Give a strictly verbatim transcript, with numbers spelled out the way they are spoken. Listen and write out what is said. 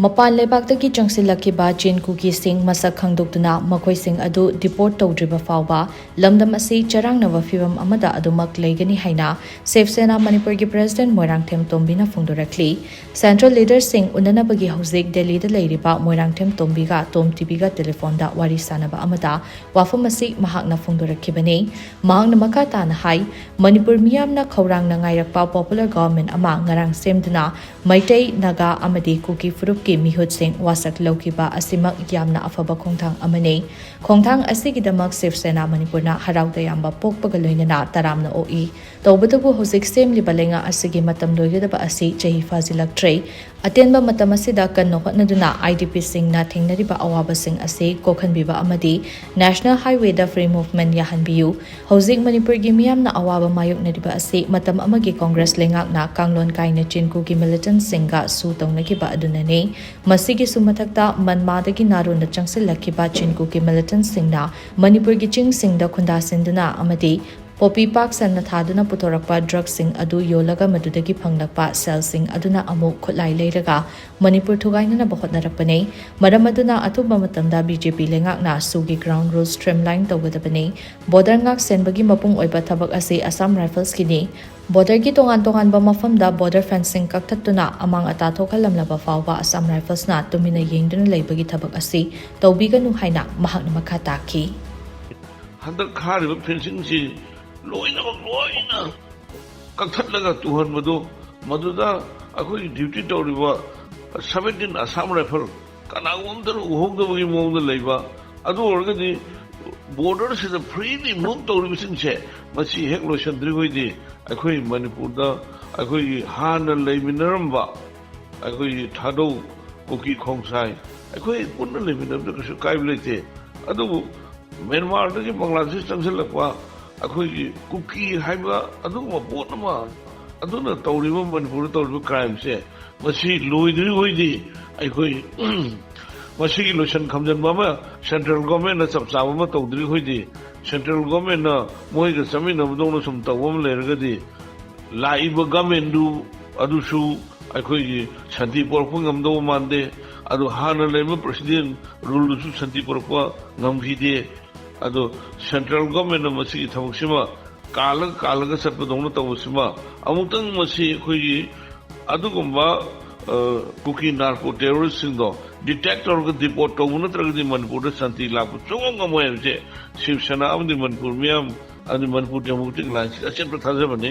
ꯃꯄꯥꯟ ꯂꯩꯕꯥꯛꯇꯒꯤ ꯆꯪꯁꯤꯜꯂꯛꯈꯤꯕ ꯆꯤꯟ ꯀꯨꯀꯤꯁꯤꯡ ꯃꯁꯛ ꯈꯪꯗꯣꯛꯇꯨꯅ ꯃꯈꯣꯏꯁꯤꯡ ꯑꯗꯨ deport ꯇꯧꯗ꯭ꯔꯤꯕ ꯐꯥꯎꯕ ꯂꯝꯗꯝ ꯑꯁꯤ ꯆꯔꯥꯡꯅꯕ ꯐꯤꯚꯝ ꯑꯃꯗ ꯑꯗꯨꯃꯛ ꯂꯩꯒꯅꯤ ꯍꯥꯏꯅ ꯁꯤꯕ ꯁꯦꯅꯥ ꯃꯅꯤꯄꯨꯔꯒꯤ president ꯃꯣꯏꯔꯥꯡꯊꯦꯝ ꯇꯣꯝꯕꯤꯅ ꯐꯣꯡꯗꯣꯔꯛꯂꯤ꯫ Central leaderꯁꯤꯡ ꯎꯅꯅꯕꯒꯤ ꯍꯧꯖꯤꯛ ꯗꯦꯜꯂꯤꯗ ꯂꯩꯔꯤꯕ ꯃꯣꯏꯔꯥꯡꯊꯦꯝ ꯇꯣꯝꯕꯤꯒ ꯇꯣꯝ ꯇꯤꯚꯤꯒ ꯇꯦꯂꯤꯐꯣꯟꯗ ꯋꯥꯔꯤ ꯁꯥꯅꯕ ꯑꯃꯗ ꯋꯥꯐꯝ ꯑꯁꯤ ꯃꯍꯥꯛꯅ ꯐꯣꯡꯗꯣꯔꯛꯈꯤꯕꯅꯤ꯫ ꯃꯍꯥꯛꯅ ꯃꯈꯥ ꯇꯥꯅ ꯍꯥꯏ, ꯃꯅꯤꯄꯨꯔ ꯃꯤꯌꯥꯝꯅ ꯈꯧꯔꯥꯡꯅ ꯉꯥꯏꯔꯛꯄ popular government ꯑꯃ ꯉꯔꯥꯡ ꯁꯦꯝꯗꯨꯅ ꯃꯩꯇꯩ, ꯅꯥꯒꯥ ꯑꯃꯗꯤ ꯀꯨꯀꯤ ꯐꯨꯔꯨꯞꯀꯤ ꯃꯤꯍꯨꯠꯁꯤꯡ ꯋꯥꯁꯛ ꯂꯧꯈꯤꯕ ꯑꯁꯤꯃꯛ ꯌꯥꯝꯅ ꯑꯐꯕ ꯈꯣꯡꯊꯥꯡ ꯑꯃꯅꯤ꯫ ꯈꯣꯡꯊꯥꯡ ꯑꯁꯤꯒꯤꯗꯃꯛ ꯁꯤꯕ ꯁꯦꯅꯥ ꯃꯅꯤꯄꯨꯔꯅ ꯍꯔꯥꯎ ꯇꯌꯥꯝꯕ ꯄꯣꯛꯄꯒ ꯂꯣꯏꯅꯅ ꯇꯔꯥꯝꯅ ꯑꯣꯛꯏ꯫ ꯇꯧꯕꯇꯕꯨ ꯍꯧꯖꯤꯛ ꯁꯦꯝꯂꯤꯕ ꯂꯩꯉꯥꯛ ꯑꯁꯤꯒꯤ ꯃꯇꯝ ꯂꯣꯏꯒꯗꯕ ꯑꯁꯤ ꯆꯍꯤ ꯐꯥꯖꯤꯜꯂꯛꯇ꯭ꯔꯦ꯫ ꯑꯇꯦꯟꯕ ꯃꯇꯝ ꯑꯁꯤꯗ ꯀꯟꯅ ꯍꯣꯠꯅꯗꯨꯅ IDPꯁꯤꯡꯅ ꯊꯦꯡꯅꯔꯤꯕ ꯑꯋꯥꯕꯁꯤꯡ ꯑꯁꯤ ꯀꯣꯛꯍꯟꯕꯤꯕ ꯑꯃꯗꯤ National Highwayꯗ free movement ꯌꯥꯍꯟꯕꯤꯌꯨ꯫ ꯍꯧꯖꯤꯛ ꯃꯅꯤꯄꯨꯔꯒꯤ ꯃꯤꯌꯥꯝꯅ ꯑꯋꯥꯕ ꯃꯥꯌꯣꯛꯅꯔꯤꯕ ꯑꯁꯤ ꯃꯇꯝ ꯑꯃꯒꯤ ꯀꯣꯡꯒ꯭ꯔꯦꯁ ꯂꯩꯉꯥꯛꯅ ꯀꯥꯡꯂꯣꯟ ꯀꯥꯏꯅ ꯆꯤꯟ ꯀꯨꯀꯤ militantꯁꯤꯡꯒ ꯁꯨ ꯇꯧꯅꯈꯤꯕ ꯑꯗꯨꯅꯅꯤ꯫ ꯃꯁꯤꯒꯤꯁꯨ ꯃꯊꯛꯇ ꯃꯟꯃꯥꯗꯒꯤ ꯅꯥꯔꯣꯟꯗ ꯆꯪꯁꯤꯜꯂꯛꯈꯤꯕ ꯆꯤꯟ ꯀꯨꯀꯤ militantꯁꯤꯡꯅ ꯃꯅꯤꯄꯨꯔꯒꯤ ꯆꯤꯡꯁꯤꯡꯗ ꯈꯨꯟꯗꯥꯁꯤꯟꯗꯨꯅ ꯑꯃꯗꯤ ꯄꯣꯄꯤ ꯄꯥꯛ ꯁꯟꯅ ꯊꯥꯗꯨꯅ ꯄꯨꯊꯣꯔꯛꯄ drugꯁꯤꯡ ꯑꯗꯨ ꯌꯣꯜꯂꯒ ꯃꯗꯨꯗꯒꯤ ꯐꯪꯂꯛꯄ ꯁꯦꯜꯁꯤꯡ ꯑꯗꯨꯅ ꯑꯃꯨꯛ ꯈꯨꯠꯂꯥꯏ ꯂꯩꯔꯒ ꯃꯅꯤꯄꯨꯔ ꯊꯨꯒꯥꯏꯅꯅꯕ ꯍꯣꯠꯅꯔꯛꯄꯅꯤ꯫ ꯃꯔꯝ ꯑꯗꯨꯅ ꯑꯊꯨꯕ ꯃꯇꯝꯗ BJP ꯂꯩꯉꯥꯛꯅ ꯁꯨꯒꯤ ground rules streamline ꯇꯧꯒꯗꯕꯅꯤ꯫ Border ꯉꯥꯛ ꯁꯦꯟꯕꯒꯤ ꯃꯄꯨꯡ ꯑꯣꯏꯕ ꯊꯕꯛ ꯑꯁꯤ Assam Riflesꯀꯤꯅꯤ꯫ Borderꯒꯤ ꯇꯣꯉꯥꯟ ꯇꯣꯉꯥꯟꯕ ꯃꯐꯝꯗ border fencing ꯀꯛꯊꯠꯇꯨꯅ ꯑꯃꯥꯡ ꯑꯇꯥ ꯊꯣꯛꯍꯜꯂꯝꯂꯕ ꯐꯥꯎꯕ Assam Riflesꯅ ꯇꯨꯃꯤꯟꯅ ꯌꯦꯡꯗꯨꯅ ꯂꯩꯕꯒꯤ ꯊꯕꯛ ꯑꯁꯤ ꯇꯧꯕꯤꯒꯅꯨ ꯍꯥꯏꯅ ꯃꯍꯥꯛꯅ ꯃꯈꯥ ꯇꯥꯈꯤ꯫ ꯍꯟꯗꯛ ꯈꯥꯔꯤꯕ fencingꯁꯤ ꯂꯣꯏꯅꯃꯛ ꯂꯣꯏꯅ ꯀꯛꯊꯠꯂꯒ ꯇꯨꯍꯟꯕꯗꯨ, ꯃꯗꯨꯗ ꯑꯩꯈꯣꯏꯒꯤ duty ꯇꯧꯔꯤꯕ seventeen Assam Rifle ꯀꯅꯥꯒꯨꯝꯕ ꯑꯃꯇꯅ ꯎꯍꯧꯗꯕꯒꯤ ꯃꯑꯣꯡꯗ ꯂꯩꯕ, ꯑꯗꯨ ꯑꯣꯏꯔꯒꯗꯤ borderꯁꯤꯗ freely move ꯇꯧꯔꯤꯕꯁꯤꯡꯁꯦ ꯃꯁꯤ ꯍꯦꯛ ꯂꯣꯏꯁꯤꯟꯗ꯭ꯔꯤꯈꯣꯏꯗꯤ ꯑꯩꯈꯣꯏ ꯃꯅꯤꯄꯨꯔꯗ ꯑꯩꯈꯣꯏꯒꯤ ꯍꯥꯟꯅ ꯂꯩꯃꯤꯟꯅꯔꯝꯕ ꯑꯩꯈꯣꯏꯒꯤ ꯊꯥꯗꯧ, ꯀꯨꯀꯤ, ꯈꯣꯡꯁꯥꯏ, ꯑꯩꯈꯣꯏ ꯄꯨꯟꯅ ꯂꯩꯃꯤꯟꯅꯕꯗ ꯀꯩꯁꯨ ꯀꯥꯏꯕ ꯂꯩꯇꯦ꯫ ꯑꯗꯨꯕꯨ ꯃ꯭ꯌꯥꯟꯃꯥꯔꯗꯒꯤ ꯕꯪꯒ꯭ꯂꯥꯗꯦꯁ ꯆꯪꯁꯤꯜꯂꯛꯄ ꯑꯩꯈꯣꯏꯒꯤ ꯀꯨꯀꯤ ꯍꯥꯏꯕ ꯑꯗꯨꯒꯨꯝꯕ ꯄꯣꯠ ꯑꯃ ꯑꯗꯨꯅ ꯇꯧꯔꯤꯕ, ꯃꯅꯤꯄꯨꯔꯗ ꯇꯧꯔꯤꯕ crimeꯁꯦ ꯃꯁꯤ ꯂꯣꯏꯗ꯭ꯔꯤꯈꯣꯏꯗꯤ ꯑꯩꯈꯣꯏ ꯃꯁꯤꯒꯤ ꯂꯣꯏꯁꯟ ꯈꯝꯖꯟꯕ ꯑꯃ central governmentꯅ ꯆꯞ ꯆꯥꯕ ꯑꯃ ꯇꯧꯗ꯭ꯔꯤꯈꯣꯏꯗꯤ, central governmentꯅ ꯃꯣꯏꯒ ꯆꯠꯃꯤꯟꯅꯕꯗꯧꯅ ꯁꯨꯝ ꯇꯧꯕ ꯑꯃ ꯂꯩꯔꯒꯗꯤ ꯂꯥꯛꯏꯕ governmentꯗꯨ ꯑꯗꯨꯁꯨ ꯑꯩꯈꯣꯏꯒꯤ ꯁꯥꯟꯇꯤ ꯄꯨꯔꯛꯄ ꯉꯝꯗꯧꯕ ꯃꯥꯟꯗꯦ꯫ ꯑꯗꯨ ꯍꯥꯟꯅ ꯂꯩꯔꯝꯕ ꯄ꯭ꯔꯦꯁꯤꯗꯦꯟ ꯔꯨꯜꯗꯨꯁꯨ ꯁꯥꯟꯇꯤ ꯄꯨꯔꯛꯄ ꯉꯝꯈꯤꯗꯦ꯫ ꯑꯗꯣ ꯁꯦꯟꯇ꯭ꯔꯦꯜ ꯒꯣꯔꯃꯦꯟꯅ ꯃꯁꯤꯒꯤ ꯊꯕꯛꯁꯤꯃ ꯀꯥꯜꯂꯒ ꯀꯥꯜꯂꯒ ꯆꯠꯄꯗꯧꯅ ꯇꯧꯕꯁꯤꯃ, ꯑꯃꯨꯛꯇꯪ ꯃꯁꯤ ꯑꯩꯈꯣꯏꯒꯤ ꯑꯗꯨꯒꯨꯝꯕ, ꯑ, ꯀꯨꯀꯤ ꯅꯥꯔꯀꯣ ꯇꯦꯔꯣꯔꯤꯁꯁꯤꯡꯗꯣ ꯗꯤꯇꯦꯛ ꯇꯧꯔꯒ ꯗꯤꯄꯣꯔꯠ ꯇꯧꯕ ꯅꯠꯇ꯭ꯔꯒꯗꯤ ꯃꯅꯤꯄꯨꯔꯗ ꯁꯥꯟꯇꯤ ꯂꯥꯛꯄ ꯁꯨꯡꯉꯝ ꯉꯝꯃꯣꯏ ꯍꯥꯏꯕꯁꯦ ꯁꯤꯕ ꯁꯦꯅꯥ ꯑꯃꯗꯤ ꯃꯅꯤꯄꯨꯔ ꯃꯤꯌꯥꯝ ꯑꯗꯨ ꯃꯅꯤꯄꯨꯔ ꯗꯦꯃꯣꯀ꯭ꯔꯦꯇꯤꯛ ꯑꯂꯥꯏꯟꯁꯀꯤ ꯑꯆꯦꯠꯄ ꯊꯥꯖꯕꯅꯤ꯫